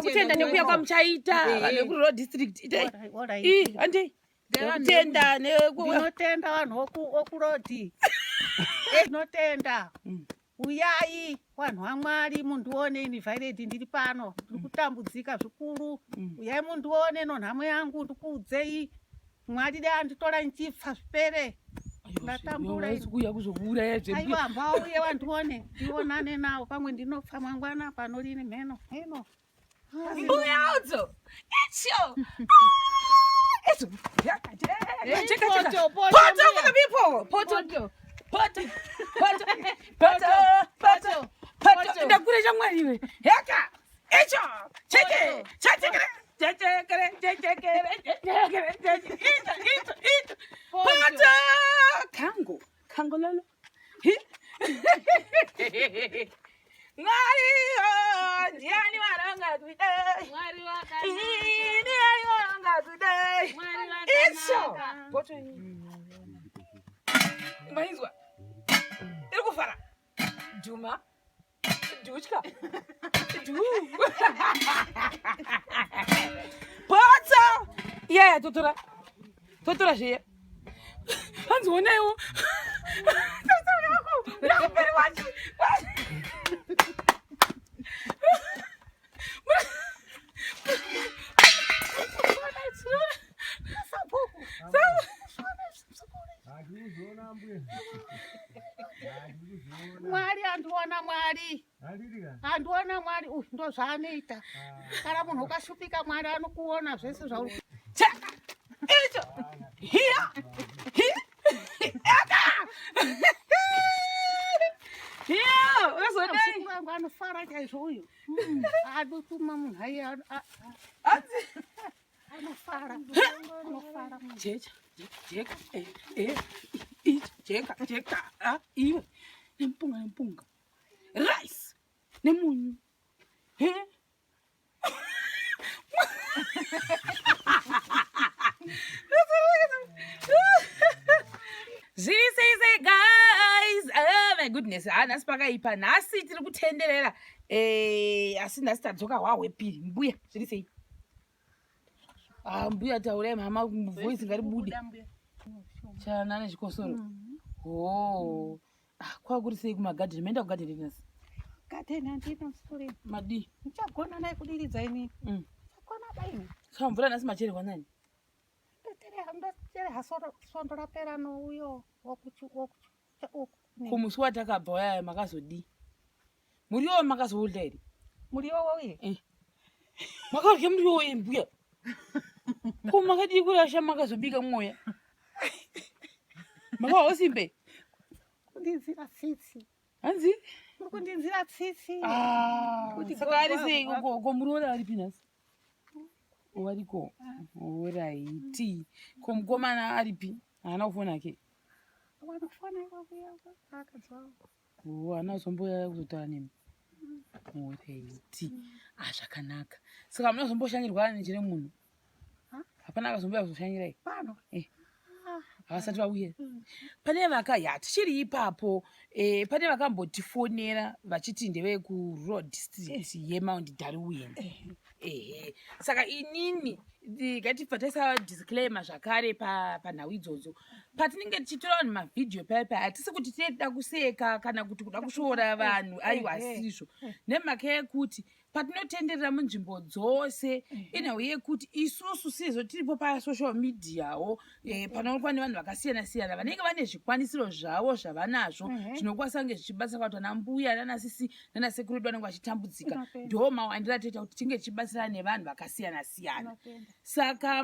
Ndakutenda nekuya kwamuchaita vanhu vekurural district. Itai. Ii, handei. Ndakutenda ndinotenda vanhu vokurodhi. Ndinotenda. Uyai vanhu vaMwari mundione ini Violet ndiri pano ndiri kutambudzika zvikuru. Uyai mundione nonhamo yangu ndikuudzei. Mwari dai anditora ndichipfa zvipere. Ndatambura ini. Kuuya kuzokuuraya zve. Aiwa mbauye wandione ndionane nawo pamwe ndinopfa mangwana pano rini mheno mheno. Mbuya udzo. Icho. Icho. Cheka cheka. Poto for the people. Poto. Poto. Poto. Poto. Poto. Poto. Ndakure shamwari iwe. Heka. Icho. Cheke. Chechekere. Chechekere. Chechekere. Chechekere. Chechekere. Icho. Icho. Icho. Poto. Kango. Kango lolo. Mwari oh, ndiani waranga kudai? Mwari wakanaka. Ndiani waranga kudai? Mwari wakanaka. Icho. Poto iyi. Mainzwa. Iri kufara. Dhuma. Dutya. Du. Poto. Yeah, totora. Totora zviya. Hanzi onaiwo. Ndakuperi wacho. Mwari andiona Mwari andiona Mwari uyu ndo zvaanoita kana munhu ukashupika Mwari anokuona zvese zvauri Chaka. Icho. Hiya. Hiya. Aka. Hiya. Unozodai. Muzukuru wangu anofara chaizvo uyu adotuma munhu aiye anofara anofara Jecha. Jeka. Eh, eh. Icho. Jeka. Jeka. Ah, iwe. Nempunga nempunga. Rice. Nemunyu. He. Zviri sei sei guys? Oh my goodness, ah nhasi pakaipa. Nhasi tiri kutenderera. Eh, asi nhasi tadzoka hwahwepiri. Mbuya, zviri sei? Ah, mbuya taurai mama voice ngaribude. Chana nechikosoro. Oh. Ah, kwakuri sei kumagadheni? Maenda kugadheni nhasi? Gadheni handina msuri. Madii? Ndichagona naye kudiridza ini. Ndichagona baini. Saka mvura nhasi machererwa nani? Ndotere svondo rapera nouyo wokuchi wokuchi uku. Ko musi watakabva waya makazodii? Muriwo makazoudya here? Muriwo wauye? Eh. Makadya muriwo wei mbuya? Ko makadii kurasha makazobika mwoya? Makawa usimbe? Kundinzira tsitsi. Hanzi? Muri kundinzira tsitsi. Ah, Kuti saka ari gogo sei wangu- ko ko muroora aripi nhasi? Wariko. Oraiti. Ko mukomana aripi? Haana kufona ke. Wanofona iwakuya akadzi wangu. Oh, haana kuzombouya kuzotaura nemi. Oraiti. Ah, zvakanaka. Saka hamuna kuzomboshanyirwa nechere munhu? Hapana akazombouya kuzoshanyirai? Pano. Eh. Havasati vauya. Pane vaka ya tichiri ipapo eh, pane vakambotifonera vachiti ndevekurural district yeMount Darwin. Ehe. Saka inini ngatibva taisa disclaimer zvakare panhau idzodzo. Patinenge tichitora vanhu mavhidhiyo paya paya hatisi kuti tinoda kuseka kana kuti kuda kushoora vanhu, aiwa asizvo. Nemhaka yekuti patinotenderera munzvimbo dzose inhau yekuti isusu sezvo tiripo pasocial mediawo panoonekwa nevanhu vakasiyana siyana vanenge vane zvikwanisiro zvavo zvavanazvo zvinokwanisa kunge zvichibatsira kuti vana mbuya nanasisi nanasekuru vedu vanenge vachitambudzika. Ndo mawandiro atoita kuti tinge tichibatsirana nevanhu vakasiyana siyana. Saka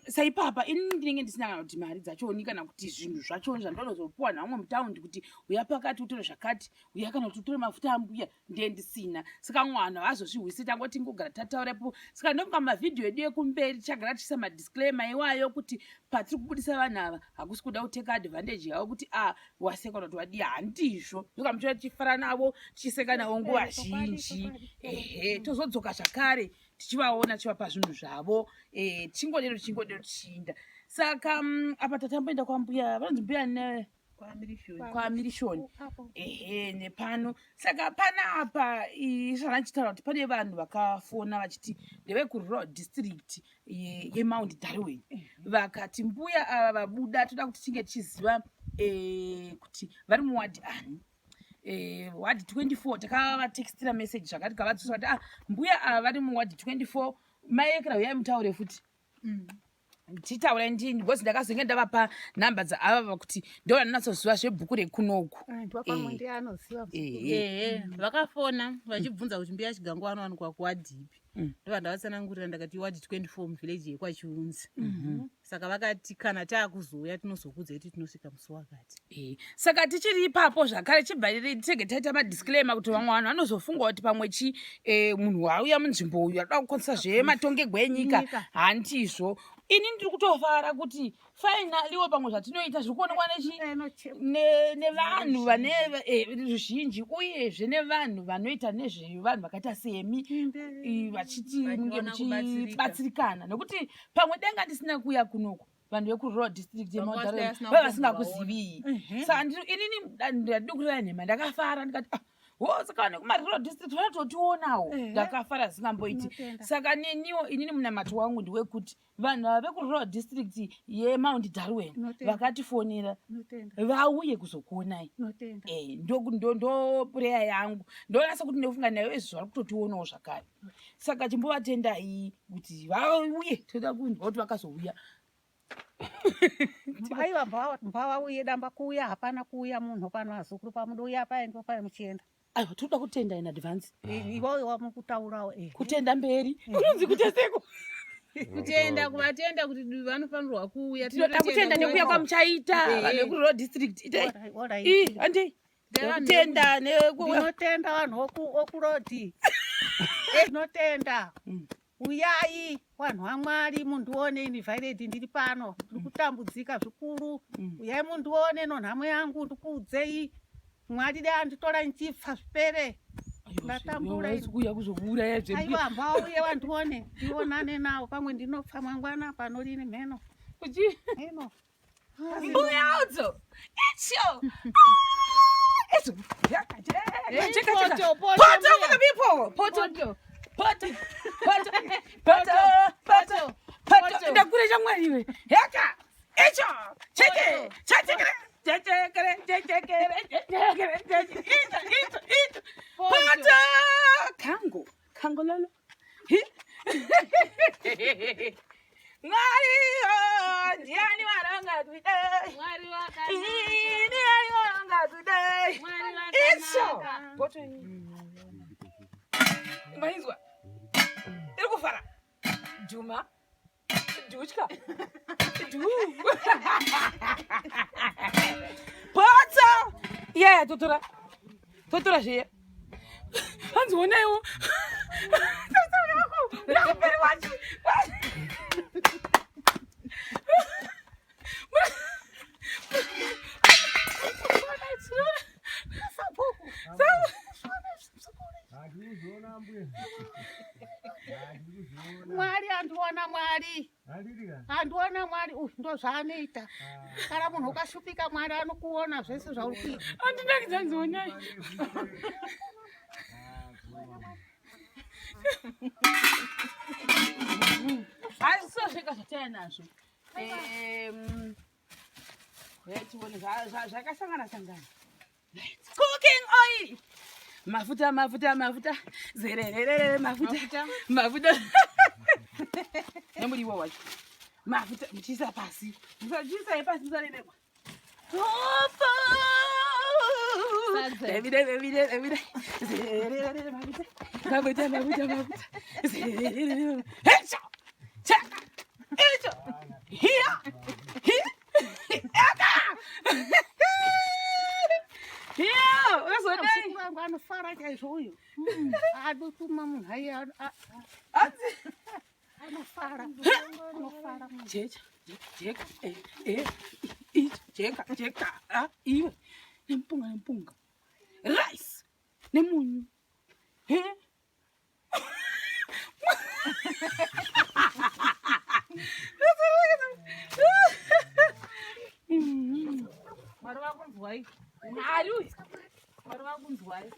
saipapa ini ndinenge ndisina kana kuti mari dzachoni kana kuti zvinhu zvachoni zvandinozopuwa navamwe mutaundi kuti uya pakati utore zvakati, uya kana kuti utore mafuta ambuya, ndiye ndisina. Saka mwana vazozvihwisi tangoti ngogara tataurapo. Saka ndofunga mavhidhiyo edu ekumberi tichagara tichiisa madisclaimer iwayo kuti patiri kubudisa vanhu ava hakusi kuda kuteka advantage yavo kuti a waseka kana kuti wadii, handizvo. Ndoka muchiona tichifara navo tichiseka navo nguva zhinji. Ehe, tozodzoka zvakare tichivaona tichivapa zvinhu zvavo, tichingodero tichingodero tichiinda. Saka apa tatamboenda kwambuya vanonzi mbuya ne Kwamirishoni, ehe, nepano. Saka panapa zvandachitaura kuti pane vanhu vakafona vachiti ndevekurural district yeMount Darwin, vakati mbuya ava vabuda, toda kuti tinge tichiziva kuti vari muwadhi ani, ward 24. Takavatekstira message zvakati kavadzosa kuti ah, mbuya ava vari muward 24. Maekera, uyai mutaure futi. Titaurai ndini because ndakazonge ndavapa nhamba dzaava kuti ndo vanonatsoziva zvebhuku rekunoku. Ehe, vakafona vachibvunza kuti mbuya Chigango vanowanikwa kuwadhi ipi. Ndobva ndavatsanangurira, ndakati ward 24 muvillage yekwaChiunzi. Saka vakati kana taakuzouya tinozokuudzai kuti tinosvika musi wakati. Saka tichiri ipapo zvakare, chibva tege taita madisclaimer kuti vamwe vanhu vanozofunga kuti pamwe chi munhu wauya munzvimbo uyu anoda kukonzesa zvematongegwo enyika. Nyika. Handizvo. Ini ndiri kutofara kuti finally pamwe zvatinoita zviri kuonekwa nechi nevanhu vane ruzhinji, uyezve nevanhu vanoita nezvevanhu vakaita semi, vachiti munge Vachiona kubatsirika. muchibatsirikana, nekuti pamwe denga ndisina kuuya kunoku, vanhu vekurural district Vanga yeMount vasina vava vasingakuziviyi. Saka inini ndadidi kureva nhema, ndakafara ndikati, ah, wo, saka vanhu vekumarural district vanototionawo. Ndakafara zvisingamboiti. Tinotenda. Saka neniwo inini munamato wangu ndewekuti vanhu ava vekurural district yeMount Darwin Tinotenda. vakatifonera Tinotenda. vauye kuzokuonai. Tinotenda. Ndo prayer yangu, ndonasa kuti ndofunga nayo izvo vari kutotionawo zvakare. Saka chimbovatendai kuti vauye, toda kunzwa kuti vakazouya. Aiwa, mbavauye damba kuuya, hapana kuuya munhu pano. Azukuru, pamuda pai ndo pai muchienda. Aiwa, toda kutenda in advance. Iwoyo wamukutaurawo. Kutenda mberi kunonzi kuteseko. Kutenda, kuvatenda kuti vanofanirwa kuuya. Tinoda kutenda nekuuya kwamuchaita, vanhu vekurural district. Itai. Alright. Ii, handei. Kutenda nekuuya. Ndinotenda vanhu okurodhi, ndinotenda. Uyai vanhu vaMwari mundione. Ini Violet ndiri pano, ndiri kutambudzika zvikuru. Uyai mundione nonhamo yangu, ndikuudzei. Mwari dai anditora ndichipfa, zvipere, ndatambura ini. Kuuya kuzokuuraya zve. Aiwa, mbauye wandione, ndionane nawo. Pamwe ndinopfa mangwana, pano rini, mheno. Kuchi Mheno. Mbuya udzo icho icho. Cheka, cheka. Poto, poto, Poto mbuya. for the people. Poto, poto, poto, poto, poto, poto. Poto. Ndakure chamwari iwe. Heka icho cheke chechekere chechekere chechekere chechekere cheche icho icho icho. Poto kango kango lolo. Hi. Mwari, oh, ndiani waronga kudai? Mwari wakanaka. Ndiani waronga kudai? Mwari Icho wakanaka. poto iyi mainzwa iri kufara dhuma dhutya dhu poto iyaya. Totora, totora zviya. Hanzi onaiwo mberi wacho. Handikuziona mbuya. Handikuziona. Mwari andiona, Mwari. Handidika. Andiona Mwari. Uyu ndo zvaanoita. Kana munhu ukashupika, Mwari anokuona zvese zvauri kuita. Andinakidza, hanzi onai. Asi zvega zvataya nazvo, tione zvakasangana sangana. Cooking oil, mafuta, mafuta, mafuta, zerererere, mafuta, mafuta nemuriwo wacho. Mafuta muchiisa pasi, musachiisai pasi, musaremerwa. Tofa. Sadza. Davida, Davida, Davida. Zererere, mafuta, mafuta, mafuta, mafuta. Zererere. Hecho. Chaka. Icho. Hiya. Hiya. Aka. Hiya. Unozodai. Muzukuru wangu anofara chaizvo uyu, adotuma munhu aiye Anzi. anofara, anofara munhu. Jecha. Jeka. Eh, eh. Icho. Jeka, jeka. Ah, iwe. Nempunga, nempunga. Rice. Nemunyu. He. Mwari wako. vakunzwai. Mwari uyu. Mwari vakunzwai.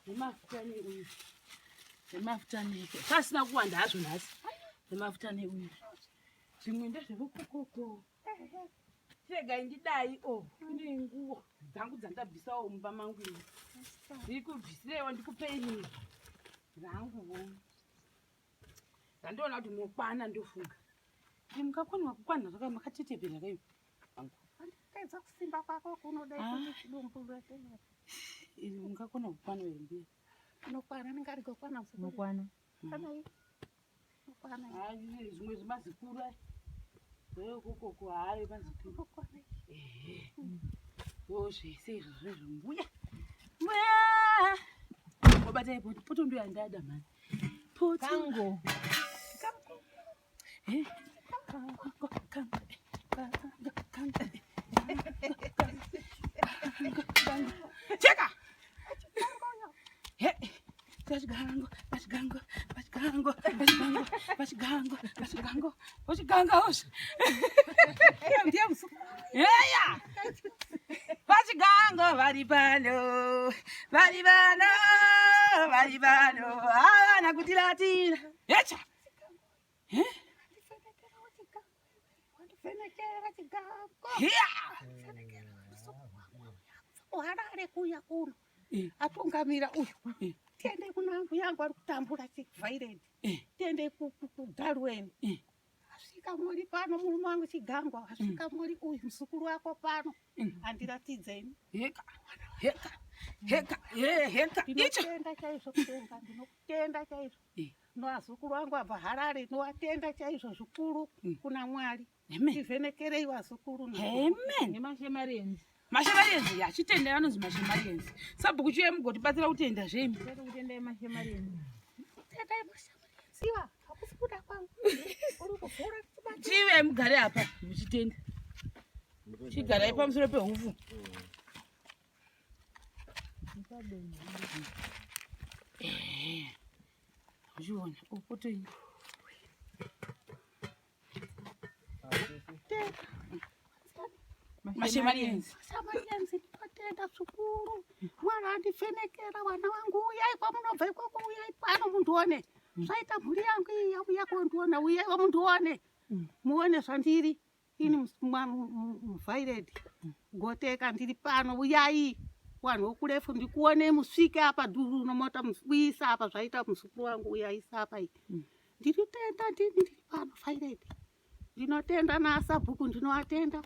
Nemafuta neuyu. Nemafuta ne. Pasina kuwanda hazvo nhasi. Nemafuta neuyu. Zvimwe ndezvevokokoko. Chiregai ndidai o oh, kune nguo dzangu dzandabvisawo mumba mangu ini. Ndikubvisireiwo ndikupei rimwe ranguwo. Ndandiona kuti munokwana ndofunga. Kuti mukakoniwa kukwana zvaka makatetepera kayo. Andipedza kusimba kwako kunodai Ah. kuti chidumbu rete. Iri mungakona kukwana here mbuya? Unokwana ndingarigokwana muzukuru. Unokwana. Kana iyi. Unokwana iyi. Hayi zvimwe zvemazikuru aya. Zvekukoko hayi mazikuru. Unokwana iyi. Ehe. Ndo zvese izvozvo izvo mbuya. Mbuya. Wabatai poto poto ndo yandada mhani. Poto. Kango. Eh? Kango kango kango kango. Kango. Cheka. He. Pachigango, pachigango, pachigango, pachigango, pachigango, pachigango, pachigango hosha. Ndiye muzukuru. Eya! Pachigango vari pano, vari pano, vari pano, havana kutiratira. Echa! Wandivhenekera chigango. Wandivhenekera chigango. Hiya! Wandivhenekera muzukuru wangu. Kuharare kuya kuno. Eh. Atungamira uyu. Eh. Tiende kuna mbuya yangu ari kutambura chivhairedi. Eh. Tiende kuDarwin. Eh. Asvika muri pano murume wangu Chigango. Asvika muri uyu muzukuru wako pano. Andiratidze ini. Heka, heka, heka, he, heka. Icho! Ndinotenda chaizvo kudenga, ndinokutenda chaizvo. Eh. Nevazukuru vangu vabva Harare, ndinovatenda chaizvo zvikuru kuna Mwari. Amen. Tivhenekerei vazukuru. Amen. Nemashemarienzi. Mashemarienzi, achitenda vanonzi mashemarienzi. Sabhuku chiuya mugotibatsira kutenda zvenyu. Tiri kutendai mashemarienzi. Tendai mashemarienzi. Hakusi kuda kwangu. Uri kuvhura chibati. Chive mugare apa muchitenda. Chigarai pamusoro pehufu. Eh, Uchiona, upoto iyi. Mashemarienzi. Mashemarienzi ndinotenda zvikuru. Mwari andivhenekera vana vangu uyai kwamunobva ikoko uyai pano mundione. Zvaita mhuri yangu iyi yauya kondiona uyaiwo mundione. Muone zvandiri. Ini Violet Goteka ndiri pano uyai. Vanhu vokurefu ndikuonei musvike apa dhuru nomota muisa apa zvaita muzukuru wangu uyaisa apa iyi. Ndinotenda ndini ndiri pano Violet. Ndinotenda naasabhuku ndinoatenda.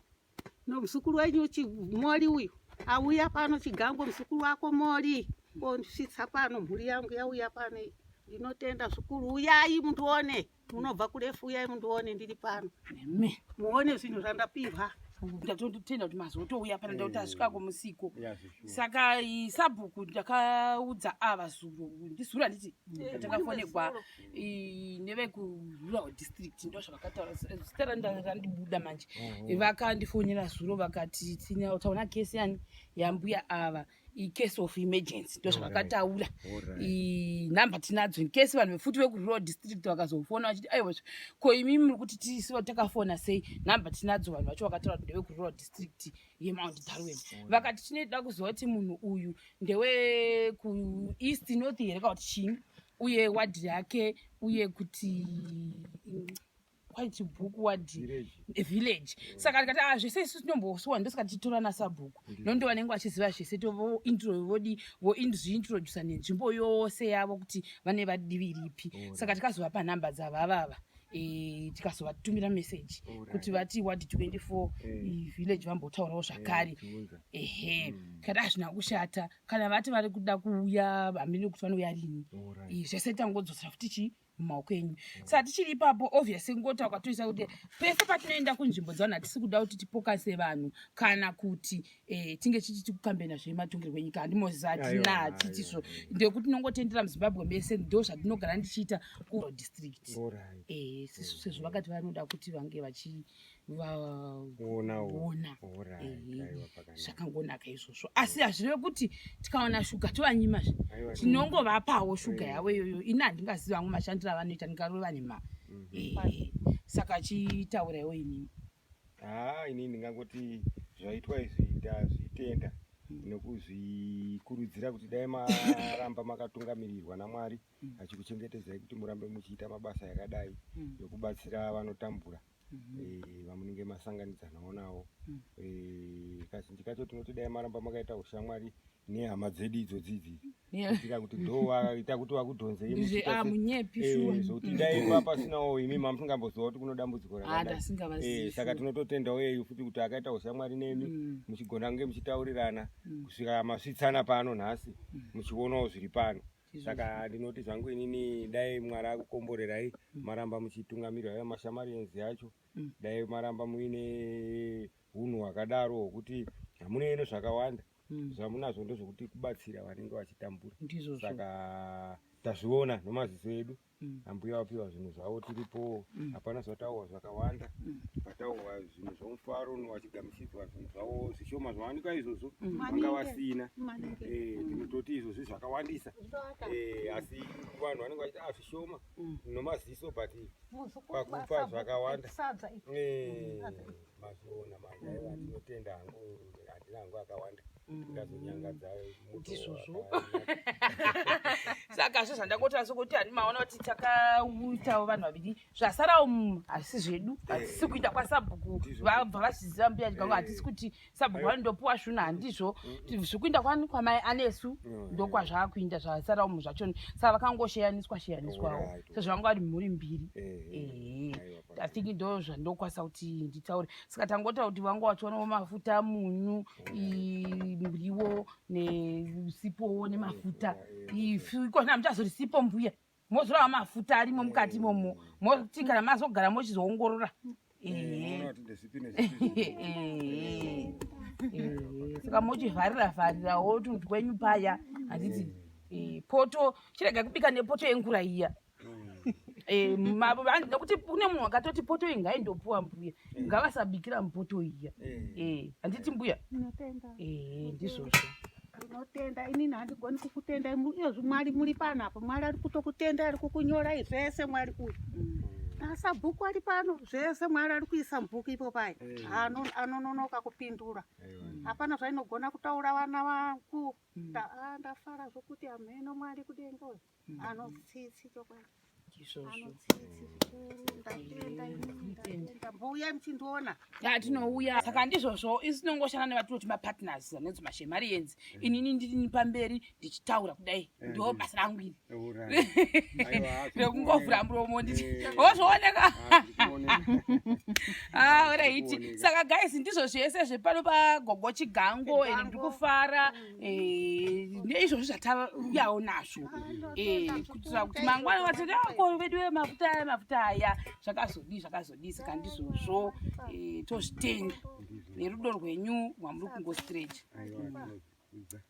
Nomuzukuru wenyu Moli uyu auya pano Chigango muzukuru wako Moli kondisvitsa pano mhuri yangu yauya pano iyi. Ndinotenda zvikuru uyai mundione munobva kurefu uyai mundione ndiri pano. Amen. Muone zvinhu zvandapihwa. Ndatotenda kuti mazotouya pana ndakuti asvika kumusiko. Yeah, sure. Saka sabhuku ndakaudza ava zuro, ndizuro handiti takafonegwa nevekurural district ndo zvavakataura zita randibuda manje. Vakandifonera zuro vakati taona kesi yani yambuya ava icase of emergency ndo zvavakataura. Nhamba tinadzo in case vanhu vefuti vekurural district vakazofona vachiti aiwa ko imi muri kuti tisiva takafona sei, nhamba tinadzo. Vanhu vacho vakataura kuti ndevekurural district yeMount Darwin. Vakati tinoda kuziva kuti munhu uyu ndewe kuEast North here kana kuti chii, uye wadhi yake, uye kuti kwaiti bhuku wadhi village. Saka ndikati ah zvese isu tinombosiwa ndosaka tichitora nasabhuku nondo vanenge vachiziva zvese vodi vozviintrodusa nenzvimbo yose yavo kuti vane vadivi ripi. Saka tikazovapa nhamba dzavavava tikazovatumira meseji kuti vati wadi 24 village vambotaurawo zvakare. Ehe, tikati hazvina kushata kana vati vari kuda kuuya, hamene kuti vanouya rini. Zvese tangodzosera futi chi mumaoko enyu. Saka tichiri ipapo, obviously ngota ukatoisa kuti pese patinoenda kunzvimbo dzavanhu hatisi kuda kuti tipokase vanhu kana kuti tinge tichiti tikukambena zvematongerwo enyika, handimoziva hatina hatitizvo ndekuti tinongotendera muZimbabwe mese, ndo zvatinogara ndichiita kudistrict sezvo vakati vanoda kuti vange vachivaona zvakangonaka izvozvo. Asi hazvireve kuti tikaona shuga tovanyimazve, tinongovapawo shuga yavo iyoyo. Ini handingazivi vamwe mashandiro avanoita, ndingarova nema. Saka chitauraiwo imimi. Haa, ini ndingangoti Zvaitwa izvi tazvitenda nekuzvikurudzira kuti dai maramba makatungamirirwa naMwari achikuchengetedzai kuti murambe muchiita mabasa yakadai yokubatsira vanotambura vamunenge masanganidzanawo navo. Kazhinji kacho tinoti dai maramba makaita ushamwari nehama dzedu idzodzi idzi, kuitira kuti ndo vaita kuti vakudhonzei muchiita Amunyepi shuwa. Zvokuti dai pa pasinawo imi mamusingamboziva kuti kuno dambudziko rakadai. Ndasingavazivi Saka shuwa. Tinototendawo yeyu futi kuti akaita ushamwari nemi, muchigona kunge muchitaurirana kusvika masvitsana pano nhasi, muchionawo zviri pano. Saka ndinoti zvangu inini dai Mwari akukomborerai, maramba muchitungamirira ayo mashamarienzi acho. Dai maramba muine unhu hwakadaro hwokuti hamunei nezvakawanda, zvamunazvo ndezvokuti kubatsira vanenge vachitambura. Ndizvozvo. Saka tazviona nemaziso edu, ambuya vapiwa zvinhu zvavo tiripo, hapana zvataurwa zvakawanda, pataurwa zvinhu zvomufaro vachigamuchidzwa zvinhu zvavo zvishoma zvawanikwa izvozvo vanga vasina. Maningi. Tinototi izvozvi zvakawandisa. Asi vanhu vanenge vachiti a zvishoma nomaziso, but pakupa zvakawanda. Sadza. Mazviona manje. Aiwa, tinotenda hangu, handina hangu akawanda, ndazonyangadza. Ndizvozvo. Saka zvo zvandangotaura sokuti hani maona kuti takaitawo vanhu vaviri, zvasara umu hazisi zvedu, hatisi kuita kwasabhuku. Ndizvo. Vabva vazviziva mbuya Chigango. Hatisi kuti sabhuku vanondopuwa zvunhu, handizvo. Zvikuinda kwani kwamai Anesu, ndokwazvaakuinda zvasara umu zvachona. Saka vakangosheyaniswa sheyaniswawo sezvo vanga vari mhuri mbiri. Ehe. Aiwa, I think ndo zvandokwanisa kuti nditaure. Saka tangotaura kuti vanga vachionawo mafuta, munyu, muriwo nesipowo nemafuta. Ikona muchazori sipo mbuya, mozorawo mafuta arimo mukati imomo, moti kana mazogara mochizoongorora. Ehe. Munoona kuti ndezvipi nezvipi. Ehe. Saka mochivharira vharirawo tunhu twenyu paya, handiti? Poto chirega kubika nepoto yengura iya. Nekuti kune munhu akatoti poto iyi ngaindopuwa mbuya, ngavasabikira mupoto iya. Handiti mbuya? Ndinotenda. Ndizvozvo. Ndinotenda. Inini handigoni kukutenda iyozvi. Mwari muri panapa, Mwari ari kutokutenda, ari kukunyorai zvese. Mwari uyu nasabhuku ari pano, zvese Mwari ari kuisa mubhuku ipo pai. Anononoka kupindura, hapana zvainogona kutaura vana vangu. Ndafara zvokuti hameno. Mwari kudenga uyu anotsitsi chokwadi. Ndizvozvo. Anotsitsi zvikuru. Ndatenda inini, ndatenda. Mbouyai muchindiona. Ya, tinouya. Saka ndizvozvo, isu tinongoshanda nevatinoti mapartners anonzi mashemarians. Inini ndiri pamberi ndichitaura kudai, ndo basa rangu iri rekungovhura muromo nditi wozvooneka. Ah, alright. Saka guys, ndizvo zvese zvepano pagogo Chigango. Ende ndiri kufara neizvozvo zvatauyawo nazvo, kuitira kuti mangwana vatoti ako vedu vemafuta aya, mafuta aya zvakazodii, zvakazodii. Saka ndizvozvo, tozvitenga nerudo rwenyu rwamuri kungostretch. Aiwa, tinozvikudza.